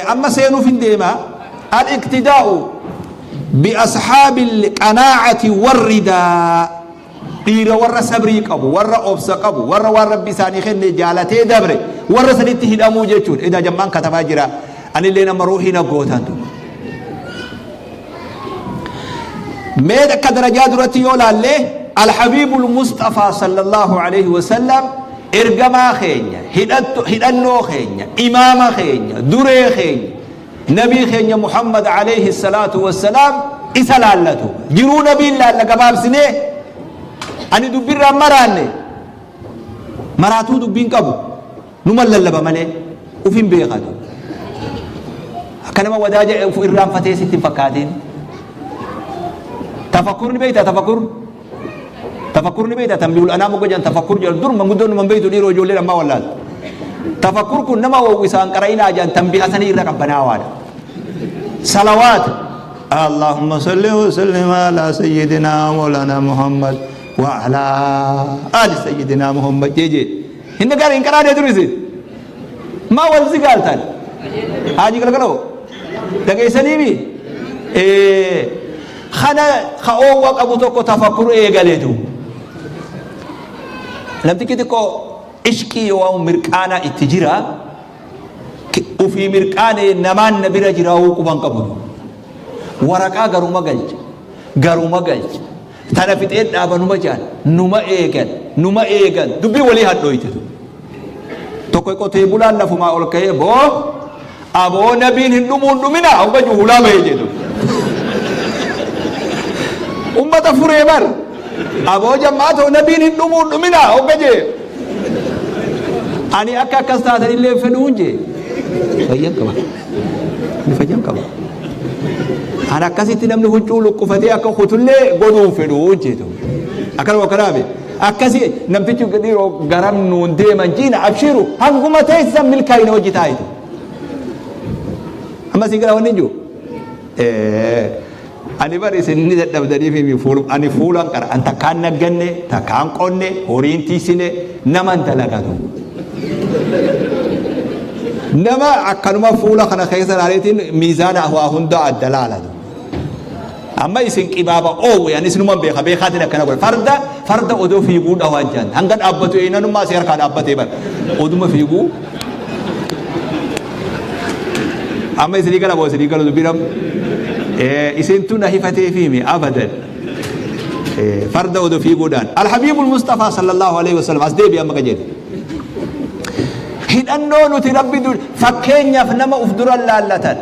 Amma seenuuf hin deema. Al-iqtidaa'u bi ashaabil qanaa'ati warridaa. Dhiira warra sabrii qabu, warra obsa qabu, warra waan Rabbi isaanii kenne jaalatee dabre, warra sanitti hidhamuu jechuudha. Edaa jammaan katabaa jira. Anillee nama ruuhii na gootaan tu. Mee akka darajaa duratti yoo laalle, Alhabiibul Musxafaa sallallahu alaihi wasallam, ergamaa keenya, hidhannoo keenya, imaama keenya, duree keenya, nabii keenya Muhammad alayhi salaatu wassalaam isa laallatu. Jiruu nabiin laalla gabaabsinee. Ani dubbirraan maraanne, maraatuu dubbiin qabu numan lallaba malee ufin beekatu. Akka nama wadaaja uf irraanfatee sitti hin fakkaatin. Tafakkur ni beektaa? Tafakkur. Tafakkur ni beektaa? Tambihul anaam ogga jedhan tafakkur jedhan. Dur manguddoon numan beektu, dhiiroo ijoolleen ammaa wallaalu. Tafakkur kun nama wawwisaan qara'inaa jedhan, tambiha sanii irra qabbanaawaadha. Salawaat. Allahumma salli wa sallim ala sayyidina Mawlana Muhammad wa ala ali sayyidina Muhammad jeejee. Hin dhagaane, hin qaraanee dur isin. Maa wal zigaaltan? Haaji galgaloo. Dhageessaniimi? Kana ka oowwa qabu tokko tafakkur eegaleetu. Namtichi xiqqoo ishqii yoo mirqaanaa itti jira, ufii mirqaanee namaan na bira jiraawuu quban qabu. Waraqaa garuma galcha. Garuma galcha. Tana fixeen dhaabanuma jaan, numa eegan, numa eegan, dubbii walii hadhooyte. Tokko qotee bulaan lafumaa ol ka'ee, "Boo aboo, nabiin hin dhumuun dhumina hogga hulaa bahee," jedhu. Ummata furee bar. "Aboo jammaatoo, nabiin hin dhumuun dhumina hogga jee. Ani akka akkas taatan illee fedhuun," jee. Fayyan qaba. Ani fayyan qaba. Ani akkasitti namni huccuu luqqufatee akka kutullee godhuun fedhuu jeetu. Akkanuma akkanaami. Akkasi namtichi dhiiroo garam nuun deeman jiina, abshiru, hanguma teessisan milkaa'ina hojii taayitu. Amma sii gara wanni jiru. Ani bar isin ni dadhabdanii fi fuul ani fuulan qara an takkaan nagganne, takkaan qonne, horiin tiisine, naman dalagatu. Nama akkanuma fuula kana keessa ilaaleetiin miizaana waa hunda adda laalatu. Amma isin qibaaba oowwe, ani isinuman beeka, beekaatiin akkana godhe. Farda odoo fiiguu dhawaan jaan hanga dhaabbatu eenanummaa si harkaa dhaabbatee bar oduma fiiguu. Amma isinii gala moo isinii galu dubbiin? Isintu na hifatee fiimi abadan. Farda odoo fiiguudhaan. Alhabiibul Mustafaa sallallahu alaihi wasallam as deebi amma qajeele. Hidhannoo nuti Rabbi fakkeenyaaf nama uf dura laallatan.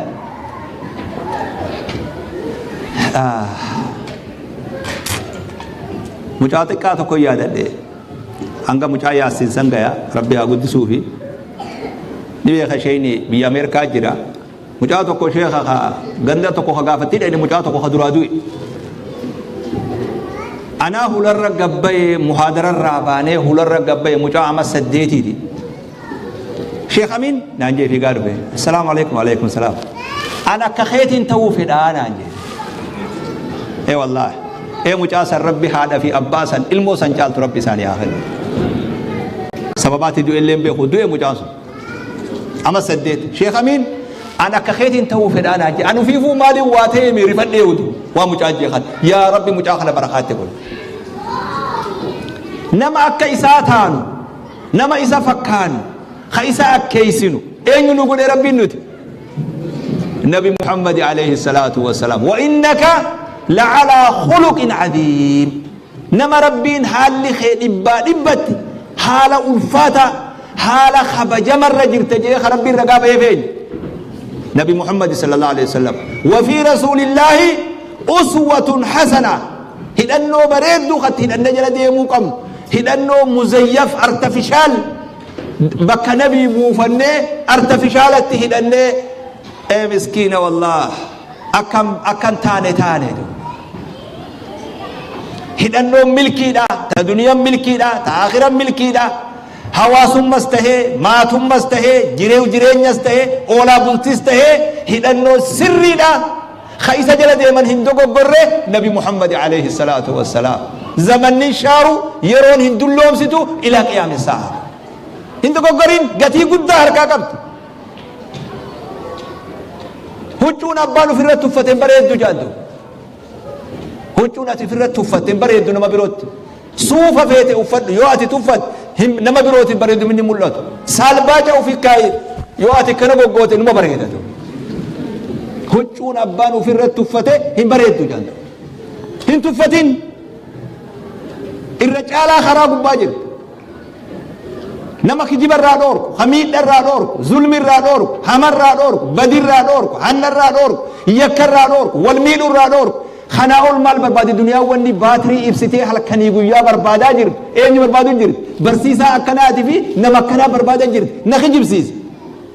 Mucaa xiqqaa tokko yaadadhe, hanga mucaa Yaassin san gaya, Rabbi haa guddisuufi, ni beeka, isheen biyya Ameerikaa jira. Mucaa tokko sheeka ka ganda tokko ka gaafatti dhayne, mucaa tokko ka duraa du'e. Anaa hularra gabbayee, muhaadararraa baanee hularra gabbayee, mucaa ama 8ti. "Sheekh Amin," naan jee, fiigaa dhufe. "Assalaamu alaikum." "Alaikum salaam." "An akka keetiin ta'uu fedhaa," naan jee. Ee wallaahi. Ee mucaa san Rabbi haadha fi abbaa san ilmoo san caaltu Rabbi isaanii haa kennu. Sababaatti du'e illee beeku, du'e mucaan sun. Ama 8. "Sheekh Amin, an akka keetiin ta'uu fedhaa," naan jee. An ufiifuu maaliin waa ta'ee mi rifadhee utu waa mucaa jee kan. Yaa Rabbi, mucaa kana barakaatti godhe. Nama akka isaa taanu, nama isa fakkaannu, ka isa akkeessinu eenyu nu godhe Rabbiin nuti? Nabi Muhammad alayhi salaatu wassalaam. Wa innaka la'alaa khuluqin cadiim. Nama Rabbiin haalli kee dhibbaa dhibbatti haala ulfaataa, haala kabajamarra jirta jedhee ka Rabbiin ragaa bahee feenya. Nabi Muhammad sallallahu alayhi wasallam. Wa fi rasuulillaahi uswatun hasana. Hidhannoo bareedduu katti hidhannee jala deemuu qabnu. Hidhannoo muzayyaf artificial bakka nabii buufannee artificialatti hidhannee, ee miskiina, wallaah, akkam akkan taane taane. Hidhannoon milkiidha, ta duniyaan milkiidha, ta akhiran milkiidha. Hawaasummas tahee, maatummas tahee, jireenyas tahee, oolaa bultis tahee, hidhannoo sirriidha. Ka isa jala deeman hin dogoggorre Nabi Muhammad alayhi salaatu wassalaam. Zamanni shaaru yeroon hin dulloomsitu, ilaa qiyaami sa'a. Hin dogoggorin, gatii guddaa harkaa qabdi. Huccuun abbaan ofirratti uffate hin bareeddu jedhantu. Huccuun ati ofirratti uffatte hin bareeddu nama birootti. Suufa feete uffadhu yoo ati tuffatte nama birooti hin bareedu inni mul'atu. Saalbaaca ofi kaayi yoo ati kana goggoote numa bareedatu. Huccuun abbaan ofirratti uffate hin bareeddu jedhantu. Hin tuffatin. Irra caalaa karaa gubbaa jirti. Nama kijiba irraa dhoorku, ka miidha irraa dhoorku, zulmi irraa dhoorku, hama irraa dhoorku, badi irraa dhoorku, hanna irraa dhoorku, yakka irraa dhoorku, wal miidhu irraa dhoorku. Kanaa ol maal barbaadi duniyaan wanni baatirii ibsitee halkanii guyyaa barbaadaa jirtu eenyu barbaadu jirti? Barsiisaa akkanaatii fi nama akkanaa barbaadaa jirti. Na kijibsiisa.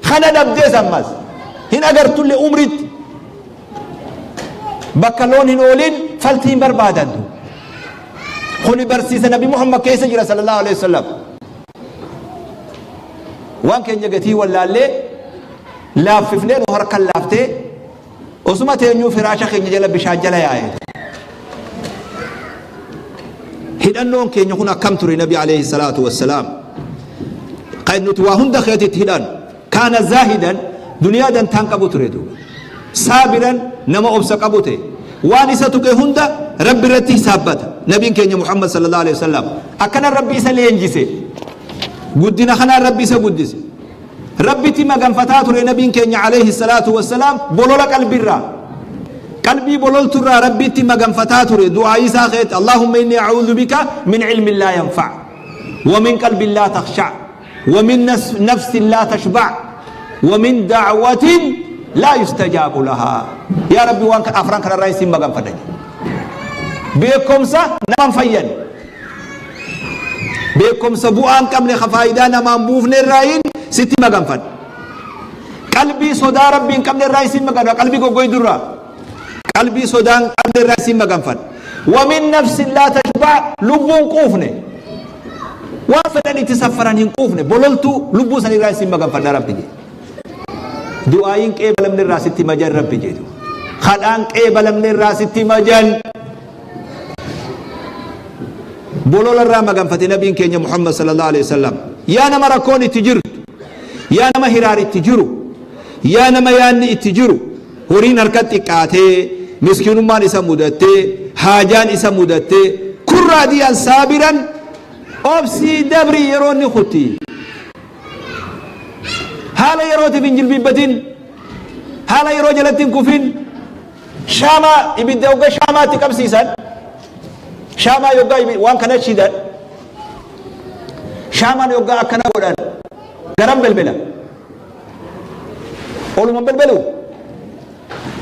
Kana dhabdees ammas hin agartullee umritti. Bakka loon hin oolin faltii hin barbaadantu. Kuni barsiisa Nabi Muhammad keessa jira sallallahu alaihi wasallam. Waan keenya gatii wallaallee laaffifnee nu harkan laaftee osuma teenyuu firaasha keenya jala bishaan jala yaa'e. Hidhannoon keenya kun akkam ture Nabi alayhi salaatu wassalaam. Kan nuti waa hunda keetitti hidhan. Kaana zaahidan duniyaa dantaan qabu ture duuba. Saabiran nama obsa qabu ta'e. Waan isa tuqe hunda Rabbi irratti hisaabbata. Nabiin keenya Muhammad sallallahu alaihi wasallam akkana Rabbi isa leenjise. Guddina kanaan Rabbi isa guddise. Rabbitti maganfataa ture nabiin keenya alayhi salaatu wassalaam bolola qalbirraa. Qalbii bololturraa Rabbitti maganfataa ture du'aa isaa keetti Allahumma inni a'uudhu bika min ilmin laa yanfa' wa min qalbin laa takhsha' wa min nafsin laa tashba' wa min da'watin laa yustajaabu lahaa. Yaa Rabbi waan afran kanarraa isin maganfadha jedhe. Beekumsa nama hin fayyanne. Beekumsa bu'aa hin qabne ka faayidaa namaan buufne irraayin sitti maganfadha. Qalbii sodaa Rabbii hin qabne irraa isin maganfadha. Qalbii goggoydu irraa. Qalbii sodaa hin qabne irraa isin maganfadha. Wa min nafsin laa tashba' lubbuun quufne. Waan fedhan itti saffaran hin quufne bololtuu lubbuu san irraa isin maganfadha Rabbi jedhe. Du'aayiin qeebalamne irraa sitti majan Rabbi jedhu. Kadhaan qeebalamne irraa sitti majan. Bolola irraa maganfate nabiin keenya Muhammad sallallahu alaihi wasallam. Yaa nama rakkoon itti jirtu, yaa nama hiraar itti jiru, yaa nama yaanni itti jiru, horiin harka xiqqaatee, miskiinummaan isa mudattee, haajaan isa mudattee, kun raadiyan saabiran obsii dabri yeroo inni kutti. Haala yerootiif hin jilbiibbatin, haala yeroo jalatti hin kufin, shaamaa ibidda hogga shaamaatti qabsiisan, shaamaa yoggaa waan kana shidan, shaamaan yoggaa akkana godhan garam belbela. Oluma belbelu.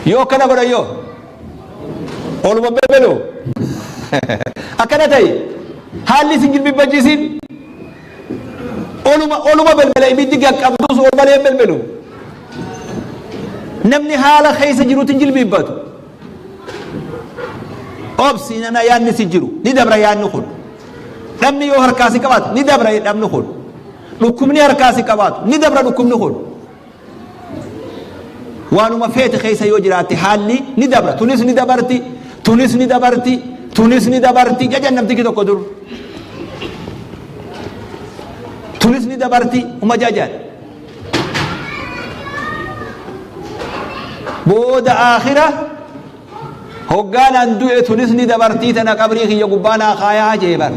Yoo akkana godhan yoo oluma belbelu. Akkana ta'e haalli isin jilbibbachiisin oluma oluma belbela ibiddi gaqqabdus ol malee hin belbelu. Namni haala keessa jirutti hin jilbibbatu. Obsi nana yaadni si jiru ni dabra yaadni kun. Dhabni yoo harkaa si qabaatu ni dabra dhabni kun. Dhukkubni harkaa si qabaatu ni dabra dhukkubni kun. Waanuma feete keessa yoo jiraatte haalli ni dabra. Tunis ni dabarti, tunis ni dabarti, tunis ni dabarti jajan namtichi tokko dur. Tunis ni dabarti uma jajan. Booda aakhira Hoggaan an du'e tunis ni dabartii tana qabrii kiyya gubbaa naa kaayaa jee bar.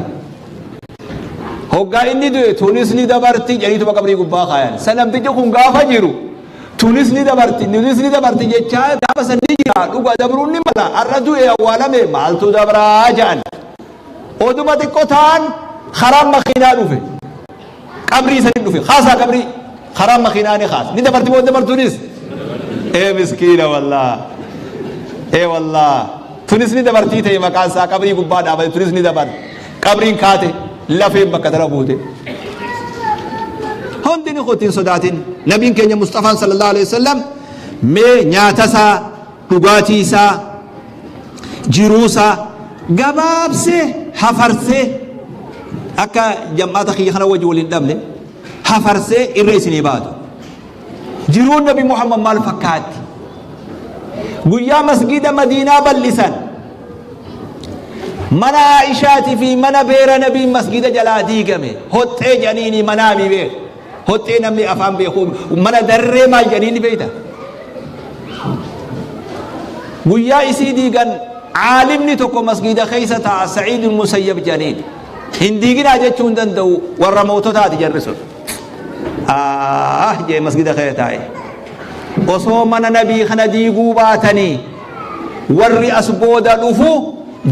Hoggaa inni du'e tunis ni dabartii jedhaniituma qabrii gubbaa kaayan. San namtichi kun gaafa jiru tunis ni dabarti tunis ni dabarti jechaa gaafa san ni jira dhuga dabruun ni mala har'a du'e awwaalame maaltu dabraa jedhan. Oduma xiqqoo ta'an karaan makiinaa dhufe. Qabrii isanin dhufe kaasaa qabrii karaan makiinaa ni kaasa ni dabarti moo dabartuunis ee miskiina wallaa ee wallaa tunis ni dabartii ta'e maqaan isaa qabrii gubbaa dhaabate tunis ni dabarti qabriin kaate lafeen bakka tana buute hundi ni kutti hin sodaatin nabiin keenya mustafaan sallallahu alaihi wasallam mee nyaata isaa dhugaatii isaa jiruu isaa gabaabsee hafarsee akka jam'aata kiyya kana wajji wal hin dhabne hafarsee irra isinii baatu. Jiruun Nabi Muhammad maal fakkaatti? Guyyaa masgida Madiinaa bal'isan mana Aishaatii fi mana beera Nabiin masgida jalaa diigame hoxxee jedhaniini manaamii beeku. Hoxxee namni afaan beeku mana darree maal jedhanii ni beekta? Guyyaa isii diigan caalimni tokko masgiida keessa taa'a, Sa'iid Musayyab jedhaniin. Hin diiginaa jechuu hin danda'u, warra moototaati jarri sun. Ah jee masgiida keessa taa'e. Osoo mana nabii kana diiguu baatanii, warri as booda dhufu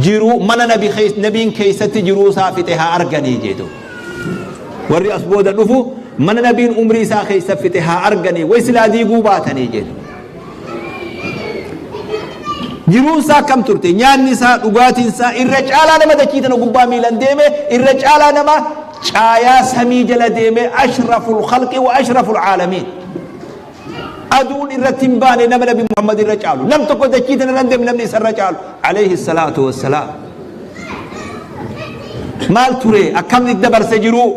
jiruu mana nabiin keessatti jiruu isaa fixe haa arganii jedhu. Warri as booda dhufu mana nabiin umrii isaa keessa fixe haa arganii, way silaa diiguu baatanii jedhu. Jiruun isaa akkam turte? Nyaanni isaa, dhugaatiin isaa, irra caalaa nama dachii tana gubbaa miilan deeme, irra caalaa nama caayaa samii jala deeme, ashraful khalqi wa ashraful caalamiin. Aduun irratti hin baane nama Nabi Muhammad irra caalu. Nam tokko dachii tana irra hin deemne namni isa irra caalu. Alayhi salaatu wassalaam. Maal ture? Akkamitti dabarse jiruu?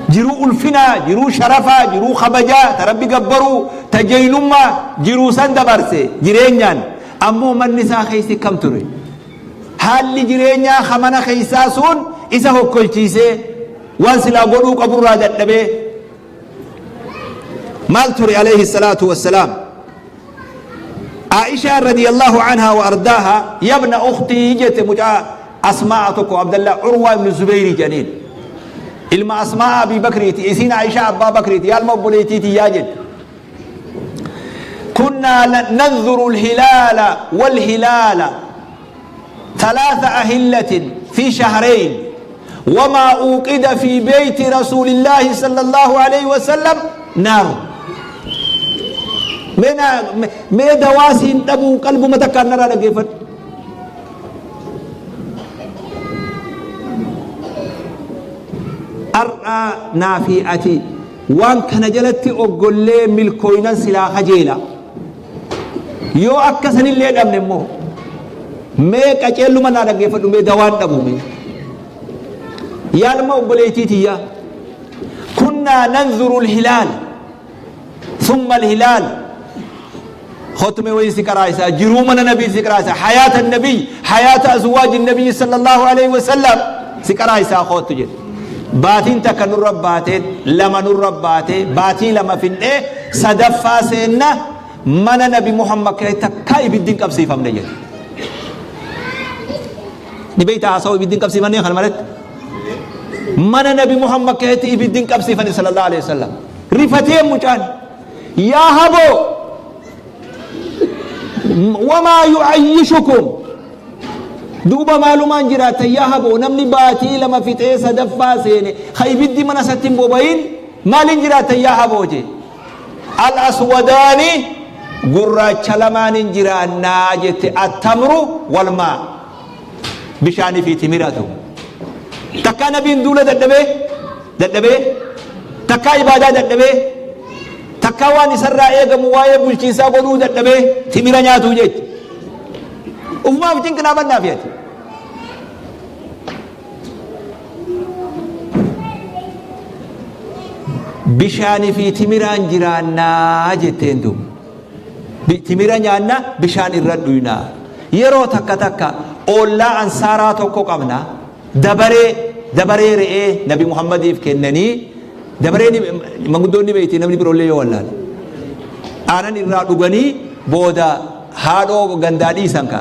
Jiruu ulfinaa, jiruu sharafaa, jiruu kabajaa, ta Rabbi gabbaruu, ta jeynummaa jiruu san dabarse jireenyaan. Ammoo manni isaa keessi kam ture? Haalli jireenyaa ka mana keessaa sun isa hokkolchiisee, waan silaa godhuu qaburraa dadhabee maal ture alayhi salaatu wassalaam? Aishaa radiyallahu anhaa wa ardaaha, yabna ukhtii jette, mucaa Asmaa'a tokko, Abdallah Urwaa ibn Zubeyri jedhaniin. Ilma Asmaa'a Abii Bakriiti, isiin Aishaa Abbaa Bakriiti, yaa ilma obboleettiiti yaa jette. كنا ننظر الهلال والهلال ثلاث أهلة في شهرين وما أوقد في بيت رسول الله صلى الله عليه وسلم نار. Mee dawaasiin dhabuu qalbuma takkaan narraa dhaggeeffadhu. Har'a naa fi ati waan kana jalatti oggollee milkooynan silaa kajeela. Yoo akka sanillee dhabne immoo, mee qaceelluma naa dhaggeeffadhu, mee dawaan dhabu mee. Yaalma obboleettii tiyyaa. Kunnaa nanzuru alhilaal thumma alhilaal. Khotme wayii si qaraayisa, jiruu mana nabii si qaraayisa, hayaata nabii, hayaata azwaaji nabii sallallahu alaihi wasallam si qaraayisa khottu jedhe. Baatiin takka nurra baatee, lama nurra baatee, baatii lama finnee sadaffaa seenna, mana Nabi Muhammad keessa takkaa ibiddi hin qabsiifamne jedhe. Ni beektaa haasawaa ibiddi hin qabsiifamne kana malatti? Mana Nabi Muhammad keessatti ibiddi hin qabsiifamne sallallahu alaihi wasallam. Rifatee mucaan, yaa haboo, wamaa yu'ayyishukum, duuba maalumaan jiraattan yaa haboo? Namni baatii 2 fixee sadaffaa seene ka ibiddi mana isatti hin bobayin maaliin jiraattan yaa haboo jee. Al aswadaani, gurraacha lamaanin jiraannaa jette, attamru walmaa, bishaanii fi timiratu. Takkaa nabiin duula dadhabee dadhabee, takkaa ibaadaa dadhabee, takkaa waan isarraa eegamu waa'ee bulchiinsaa godhuu dadhabee timira nyaatuu jecha. Ufumaaf cinqinaa bannaaf ati. Bishaanii fi timiraan jiraannaa jetteen duuba. Timira nyaanna, bishaan irra dhuynaa. Yeroo takka takka oollaa ansaaraa tokko qabna. Dabaree dabaree re'ee Nabi Muhammadiif kennanii, dabaree manguddoonni beekti, namni biroollee yoo wallaale. Aanan irraa dhuganii booda haadhoo gandaa dhiisan ka.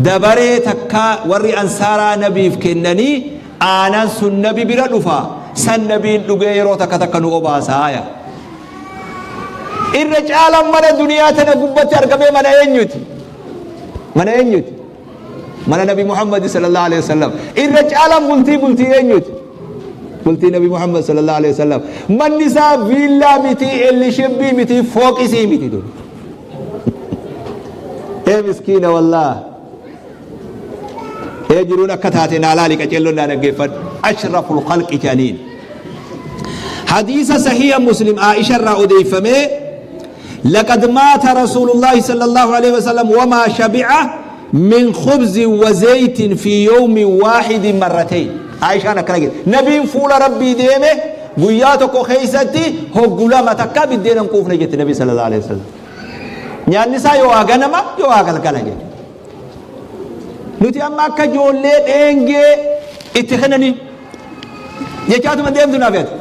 Dabaree takka warri ansaaraa nabiif kennanii, aanan sun nabi bira dhufa, san nabiin dhugee yeroo takka takka nu obaasaa ya. Irra caalaan mana duniyaa tana gubbatti argamee mana eenyuti? Mana eenyuti? Mana Nabi Muhammad sallallahu alaihi wasallam. Irra caalaan bultii bultii eenyuti? Bultii Nabi Muhammad sallallahu alaihi wasallam. Manni isaa viillaa miti, ellishabbii miti, fooqisii miti dur. Ee miskiina wallaah. Ee jiruun akka taate naa laali, qaceelloon naa dhaggeeffadhu. Ashraful khalqi jedhaniin. Hadiisa sahiha Muslim Aisha irraa odeeffamee, لقد مات رسول الله صلى الله عليه وسلم وما شبع من خبز وزيت في يوم واحد مرتين. عائشة akkana jedhe, nabiin fuula Rabbii deeme guyyaa tokko keessatti hoggu lama takka biddeena hin quufne jette. Nabi sallallahu alaihi wasallam nyaanni isaa yoo haa ganama yoo haa galgala jedhe. Nuti amma akka ijoollee dheengee itti kennanii jechaatuma deemtu naaf yaadu.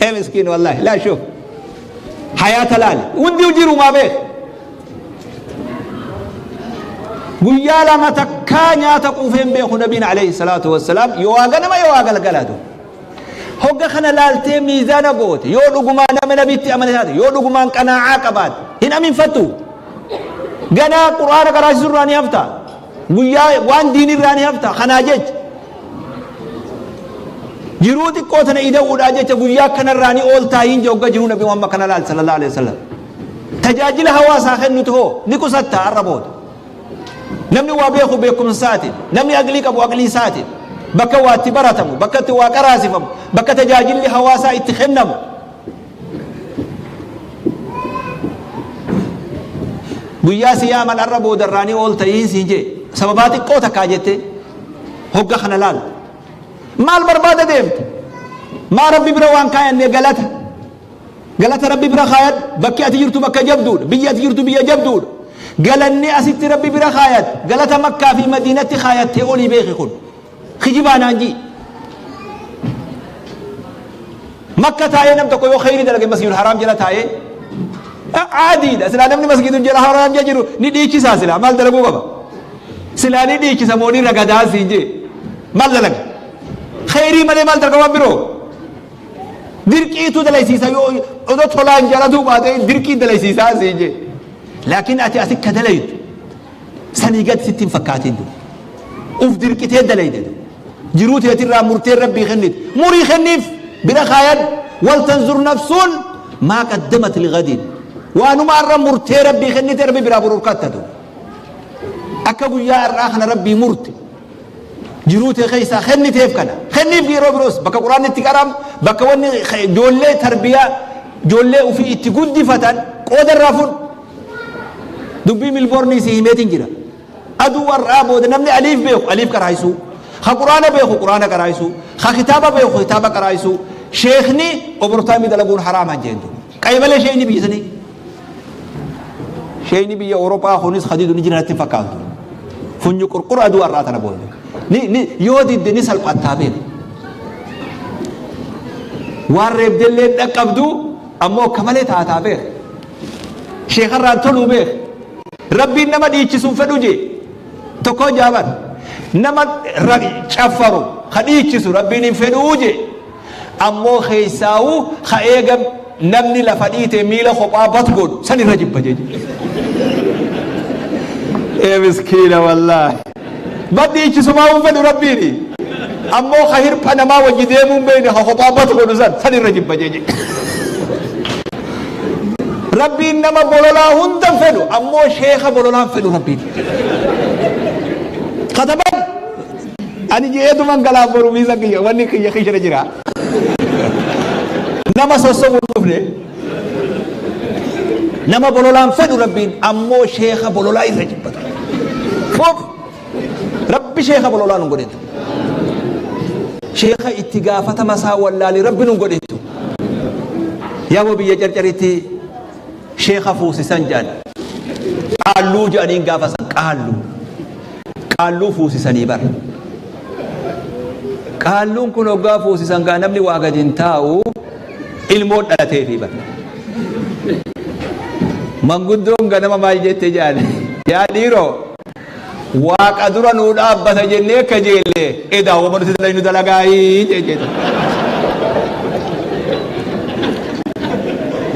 Ee miskiin wallahi laa shuf. Hayaata laali. Hundi jirumaa beek. Guyyaa lama takkaa nyaata quufee hin beeku nabiin alayhi salaatu wassalaam, yoo waa ganama yoo waa galgalaatu. Hogga kana laaltee miizaana goote, yoo dhugumaan nama nabitti amane taate, yoo dhugumaan qanaa'aa qabaatte, hin aminfattu. Ganaa qur'aana qaraasisuu irraa ni hafta. Guyyaa waan diinii irraa ni hafta. Kanaa jecha jiruu xiqqoo tana ida'uudhaa jecha guyyaa kanarraa ni ooltaa hin hogga jiruu nabi Muhammad kana laal sallallahu alaihi wasallam. Tajaajila hawaasaa kennutu hoo ni qusatta har'a booda. Namni waa beeku beekumsa isaatiin, namni aqlii qabu aqlii isaatiin, bakka waa itti baratamu, bakka itti waa qaraasifamu, bakka tajaajilli hawaasaa itti kennamu. Guyyaa si yaaman har'a boodarraa ni oolta siin jee sababaa xiqqoo takkaa jettee hogga kana laal. Maal barbaada deemte? Maa Rabbi bira waan kaayannee galata. Galata Rabbi bira kaayadhu. Bakki ati jirtu bakka jabduudha. Biyyi ati jirtu biyya jabduudha. Galanni asitti Rabbi bira kaayadhu. Galata Makkaa fi Madiinatti kaayattee olii beeki kun. Kijibaa naan ji'i. Makka taa'ee nam tokko yoo kheyrii dalage Masjidul Haraam jala taa'ee caadiidha. Silaa namni Masjidul jala Haraam jala jiru ni dhiichisaa silaa maal dalaguu qaba? Silaa ni dhiichisa moo ni ragadaa siin jee maal dalaga? Kheyrii malee maal dalaga waan biroo? Dirqiitu dalaysiisa yoo odoo tolaan jalatuu baatee dirqii dalaysiisaa siin jee. Laakiin ati asi ka dalaytu sanii gad sitti hin fakkaatin du. Uf dirqitee dalayde du. Jiruu teetirraa murtee Rabbii kennite. Murii kenniif bira kaayadhu. Wal tanzur nafsuun maa qaddamat lighadin. Waanuma har'a murtee Rabbii kennite Rabbi biraa borurkatta du. Akka guyyaa har'aa kana Rabbii murte. Jiruu tee keessaa kenniteef kana. Kenniif yeroo biroos bakka Qur'aanni itti qara'amu, bakka wanni ijoollee tarbiyaa ijoollee ofii itti guddifatan qooda irraa fudhu. Dubbii Milboornii si himeetiin jira. Aduu har'aa booda namni aliif beeku aliif qaraayisuu. Ka Qur'aana beeku Qur'aana qaraayisuu. Ka kitaaba beeku kitaaba qaraayisuu. Sheekni obortaamii dalaguun haraamaan jeentu. Qaymalee sheekni biyya sanii. Sheeyni biyya Awuroophaa kunis hadiidu ni jira natti hin fakkaatu. Funyu qurqura aduu har'aa tana booda. Ni, ni, yoo didde ni salphattaa beeku. Waan reebdellee hin dhaqqabdu ammoo akka malee taataa beeku. Sheekarraan toluu beeku. Rabbiin nama dhiichisuun fedhu jee. Tokko jaaban nama caffaru ka dhiichisu Rabbiin hin fedhuu jee. Ammoo keessaawuu ka eega namni lafa dhiite miila kophaa bat godhu san irra jibba jeje. Ee miskiina wallaahi. Bat dhiichisumaa hin fedhu Rabbiini. Ammoo ka hirpha namaa wajji deemuu hin beekne ka kophaa bat godhu san san irra jibba jeje. Rabbiin nama bololaa hunda hin fedhu ammoo sheekha bololaa hin fedhu Rabbiin. Kataban Ani je'eetuman galaa boru miisa kiyya wanni kiyya kishira jira. Nama sossobu hin dhufne. Nama bololaan fedhu Rabbiin ammoo sheekha bololaa irra jibbata. Foof Rabbi sheekha bololaa nun godhetu. Sheekha itti gaafatama isaa wallaale Rabbi nun godhetu. Yaaboo biyya carcaritti Sheekha fuusisan jedhan. Qaalluu jedhaniin gaafa san qaalluu. Qaalluu fuusisanii bar. Qaalluun kun hoggaa fuusisan gaa namni waa gadi hin taa'u ilmoon dhalateefii bar. Manguddoon ganama maal jette jedhan, yaa dhiiroo, Waaqa dura nuu dhaabbata jennee kajeelle, edaa wama nuti dalaynu dalagaayii jette.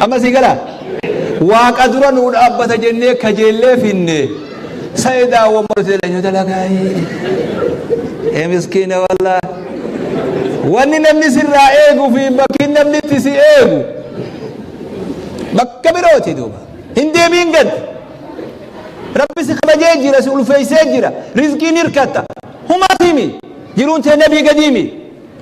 Amma sii gala, Waaqa dura nuu dhaabbata jennee kajeellee finne, sa edaa wama nuti dalaynu dalagaayii. Ee miskiina wallaahi. Wanni namni sirraa eegu fi bakki namni itti si eegu bakka birooti duuba. Hin deebiin gad. Rabbi si kabajee jira, si ulfeessee jira. Rizqiin hirkatta. Humaa himi. Jiruun tee nabii gadiimi.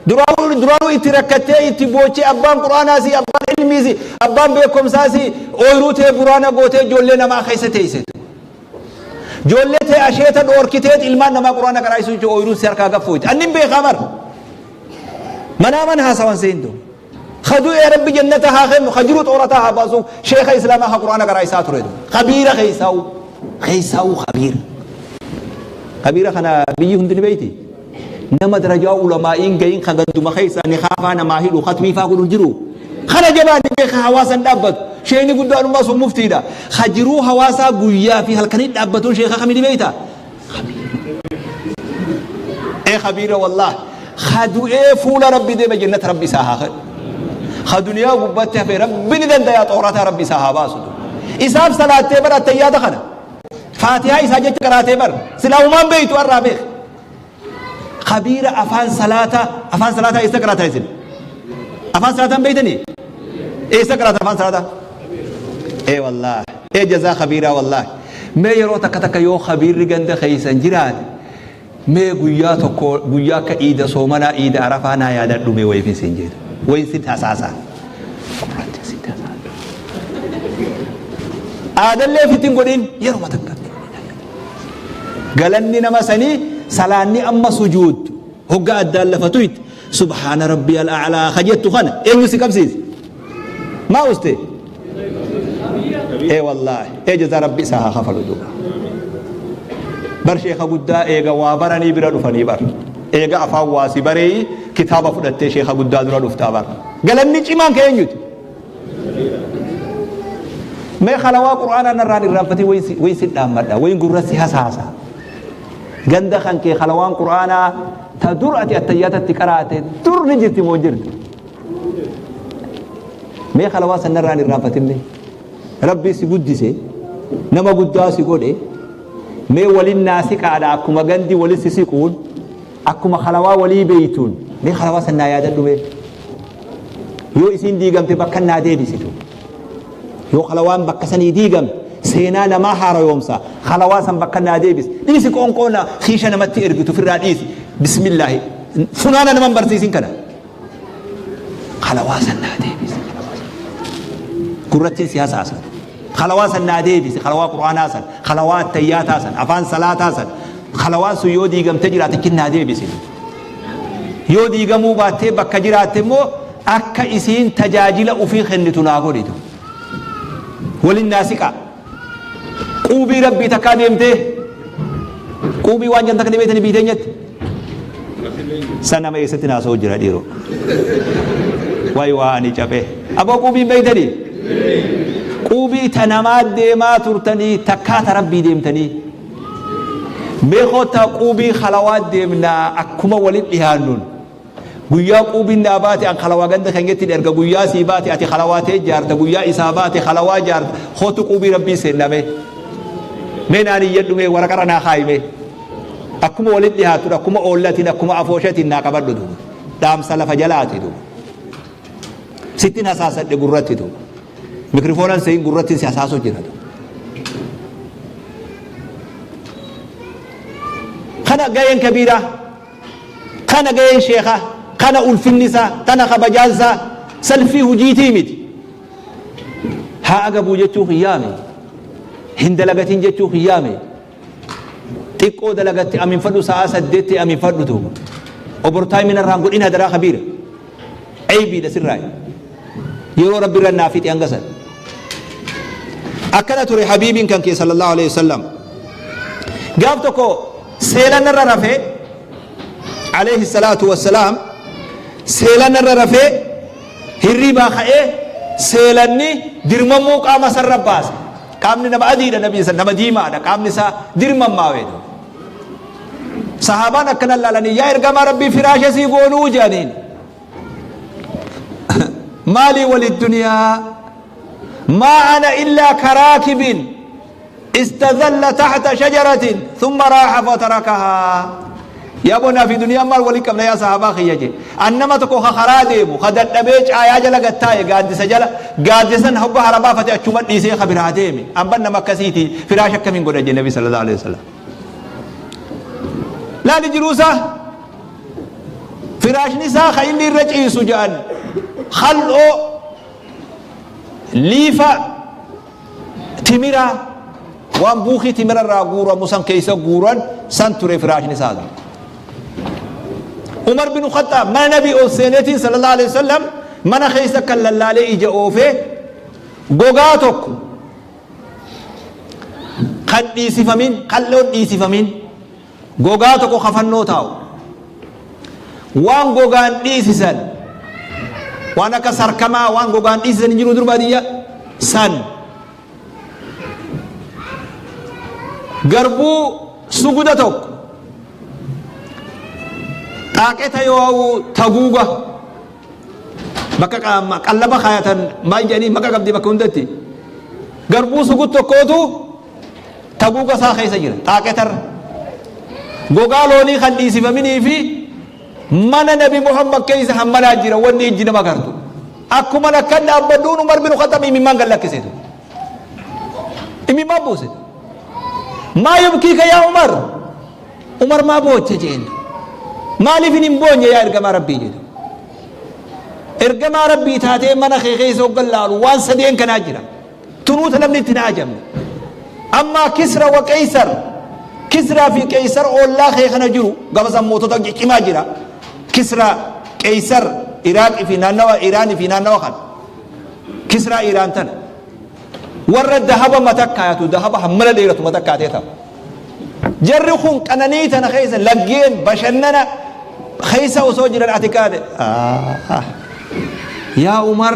Duraanuu duraanuu itti rakkattee itti boochee abbaan quraanaa si, abbaan ilmii si, abbaan beekumsaa si, ooyiruu tee buraana gootee ijoollee namaa keessa teesse. Ijoollee tee asheeta dhoorkiteet ilmaan namaa quraana qaraayisuu jechuun ooyiruun si harkaa gaffooyti. Annin beekaa bar. Manaa mana haasawan seentu. Ka du'e Rabbi jannata haa kennu, ka jiru xoorataa haa baasu, sheekha islaamaa ka qur'aana qaraa isaa ture. Kabiira keessaa'u, keessaa'u kabiira. Kabiira kana biyyi hundi ni beeyti. Nama darajaa ulamaa'iin gahin ka ganduma keessa ni kaafaa namaa hidhu katmii faa godhu jiru. Kana jabaa ni beeka hawaasan dhaabbatu. Sheeyni guddaan ummaa sun muftiidha. Ka jiruu hawaasaa guyyaa fi halkanii dhaabbatuun sheeka kamini beeyta? Ee khabiira wallaah. Ka du'ee fuula Rabbi deeme jannata Rabbi isaa haa kennu. Ka duniyaa gubbatti hafe Rabbi ni dandayaa xoorataa Rabbi isaa haa baasu. Isaaf salaattee bar attayyaata kana. Faatihaa isaa jecha qaraatee bar. Silaa humaan beeytu har'aa beek. Khabiira afaan salaataa, afaan salaataa eessa qaraataa isin? Afaan salaataa hin beeytanii? Eessa qaraata afaan salaataa? Ee wallaahi. Ee jazaa khabiiraa wallaahi. Mee yeroo takka takka yoo khabiirri ganda keeysan jiraate, mee guyyaa tokko guyyaa akka iida soomanaa, iida arafaa naa yaadadhu mee wayiifin siin jeetu. Wayin sitti hasaasaa. Gurratti sitti hasaasa. Aadallee ofitti hin godhin yeruma takka. Galanni nama sanii salaanni amma sujuuddu hogga addaan lafa tuyte subhaana rabbiyal a'laa ka jettu kana eenyu si qabsiise? Maa uste? Ee wallaahi ee jazaa Rabbi isaa haa kafalu duuba. Bar sheeka guddaa eega waa baranii bira dhufanii bar. Eega afaan waa si bareeyi kitaaba fudhattee sheeka guddaa dura dhuftaa bar. Galanni cimaan ka eenyuti? Mee khalawaa Qur'aanaa narraan irraanfatin wayin si dhaammadha, wayin gurra si hasaasa. Ganda kan kee khalawaan Qur'aanaa ta dur ati attayyaatatti qaraate dur ni jirti moo jirti? Mee khalawaa san narraan irraanfatin mee? Rabbi si guddise, nama guddaa si godhe, mee walin naa siqaadha akkuma gandi wali si siquun, Akkuma khalawaa walii beeytuun mee khalawaa san naa yaadadhu mee. Yoo isiin diigamte bakkan naa deebisitu. Yoo khalawaan bakka sanii diigamte seenaa namaa haarayoomsa khalawaa san bakka naa deebisi. Dhiisi qoonqoo na kiisha namatti ergitu firraa dhiisi. Bismillaahi. Funaana naman barsiisin kana. Khalawaa san naa deebisi. Gurrattiin si hasaasa. Khalawaa san naa deebisi. Khalawaa Qur'aanaa san. Khalawaa attayyaataa san. Afaan salaataa san. Khalawaan sun yoo diigamte jiraate achi naa deebisi. Yoo diigamuu baattee bakka jiraatte immoo akka isiin tajaajila ufii kennitu naa godhitu. Walin naa siqaa. Quubii Rabbii takkaa deemtee quubii waan jedhan takka ni beektanii biyya teenyatti. San nama eessatti naasa'u jira dhiiroo. Wayi waa ani caphee. Aboo quubii hin beektanii? Quubii ta namaa deemaa turtanii takkaa ta Rabbii deemtanii. Mee koottaa quubii halawaa deemnaa akkuma walitti dhiyaannuun. Guyyaa quubiin naa baate an kalawaa ganda keenyatti erga, guyyaa sii baate ati kalawaa tee jaarta, guyyaa isaa baate kalawaa jaarta. Kootu quubii Rabbii seenna mee. Mee naan iyyadhu, mee waraqarra naa kaayi mee. Akkuma walitti dhihaattudha, akkuma oollatiin, akkuma afooshatiin naa qabadhu duuba. Dhaamsa lafa jalaati duuba. Sittin hasaasadhe gurratti duuba. Mikrifoonan seeyin gurratti si hasaasuu jira duuba. Kana gaheen kabiiraa. Kana gaheen sheekhaa, kana ulfinni isaa, tana kabajaan isaa, salfii hujiitii miti. Haa agabuu jechuu kiyyaame, hin dalagatin jechuu kiyyaame, xiqqoo dalagatte aminfadhu, sa'aa 8 aminfadhu duuba. Obortaayimii narraan godhin hadaraa kabiira. Eybiidha sirraayi. Yeroo Rabbi irra naa fixe hanga san. Akkana ture habiibiin kan kee sallallahu alaihi wasallam. Gaaf tokko seelan irra rafee alayhi salaatu wassalaam, seelan irra rafee hirriibaa ka'ee seelanni dirmammuu qaama isarra baase. Qaamni nama adiidha, nabii san nama diimaadha, qaamni isaa dirmammaawee. Sahaabaan akkana laalanii, "Yaa ergamaa Rabbii, firaasha sii goonuu?" jedhaniin. "Maalii wali duniyaa, maa ana illaa karaakibin istazalla tahta shajaratin thumma raaha fatarakahaa. Yaa bonaa fi duniyaan maal waliin qabna yaa sahaabaa kiyya?" jee. "An nama tokko ka karaa deemu, ka dadhabee caayaa jala gattaa'e, gaaddisa jala, gaaddisa san hogga hara baafate achuma dhiisee ka biraa deeme. An ban nama akkasiiti, firaasha akkamiin godha?" jee nabi sallallahu alaihi wasallam. Laali jiruusaa. Firaashni isaa ka inni irra ciisu ja'an kal'oo liifa timiraa, waan buukii timira irraa guuramu san keessa guuran san ture firaashni isaa. Umar bin Khattaab mana nabii ol seeneetiin sallallahu alaihi wasallam mana keessa kan lallaalee ija oofee gogaa tokko kan dhiisifamin, kal'oon dhiisifamin, gogaa tokko kafannoo taa'u, waan gogaan dhiisisan, waan akka sarkamaa, waan gogaan dhiisisan hin jiru dur baadiyyaa. San garbuu suguda tokko xaaqeta yoo taguuga bakka qallaba kaayatan maal jedhanii maqa qabdi bakka hundatti garbuu sugud tokkootu taguuga isaa keessa jira xaaqetarra gogaa loonii kan dhiisifaminii fi mana Nabi Muhammad keessa hammanaa jira wanni ijji nama gartu. Akkuman akkan dhaabbadhuun Umar bin Khaxxab imimmaan gad lakkise. Imimmaan buuse. Maa yubkiika yaa Umar? Umar maa boocha jeen. Maaliif hin boonye yaa ergamaa Rabbii jedhe. Ergamaa Rabbii taatee mana kee keessa hoggan laalu waan sadeen kanaa jira. Tunuuta namni itti hin haajamne. Ammaa Kisra wa Qeysar. Kisraa fi Qeysar oollaa kee kana jiru gama san mootota ciccimaa jira. Kisra, Qeysar, Iraaqii fi naannawa Iraanii fi naannawa kana. Kisraa Iraan tana. Warra dahaba mata kaayatu dahaba hammana dheeratu mata kaatee ta'a. Jarri kun qananii tana keessa laggeen bashannana keessa osoo jiran ati kaate. Yaa Umar,